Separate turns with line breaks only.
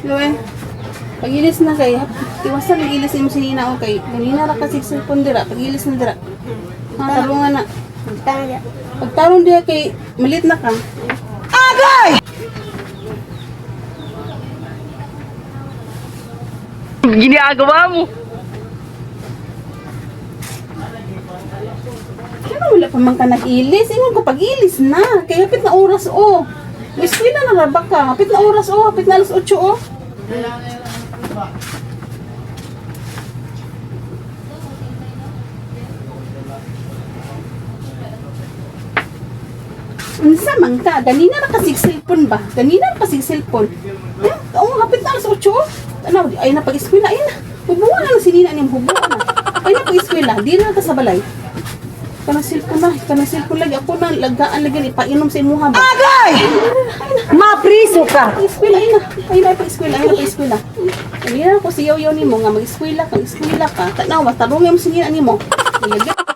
Luwe, pagilis na kay, tiwasan nag-ilis imo si Nina, okay. Ganina ra kasi cellphone dira, pagilis na dira. Ha, tarungan na.
Tara.
Pagtarong diha kay malit na ka.
Ginagawa mo.
Pero wala pa man ka nag-ilis. Ingon ko pag-ilis na. Kay hapit na oras oh. May eskwela na ra ba ka? Hapit na oras oh, hapit na alas 8 oh. Unsa man ka? Ganina ra kasi cellphone ba? Ganina ra kasi cellphone. Eh, oo, hapit na alas 8 oh. Tanaw, ay na pag-eskwela, ay na. Hubuan na lang si Nina ning hubuan na. Ay na pag-eskwela, di na ta sa balay. Kanang cellphone na, kanang cellphone lagi ako na lagaan lagi ipainom sa imuha ba.
Agay! Mapriso ka!
Pag-eskwela ay na, ay na pag-eskwela, ay na pag-eskwela. Ganina ko siyaw-yaw nimo nga mag-eskwela ka, eskwela ka. Tanaw, tarungan mo si Nina nimo. Lagi.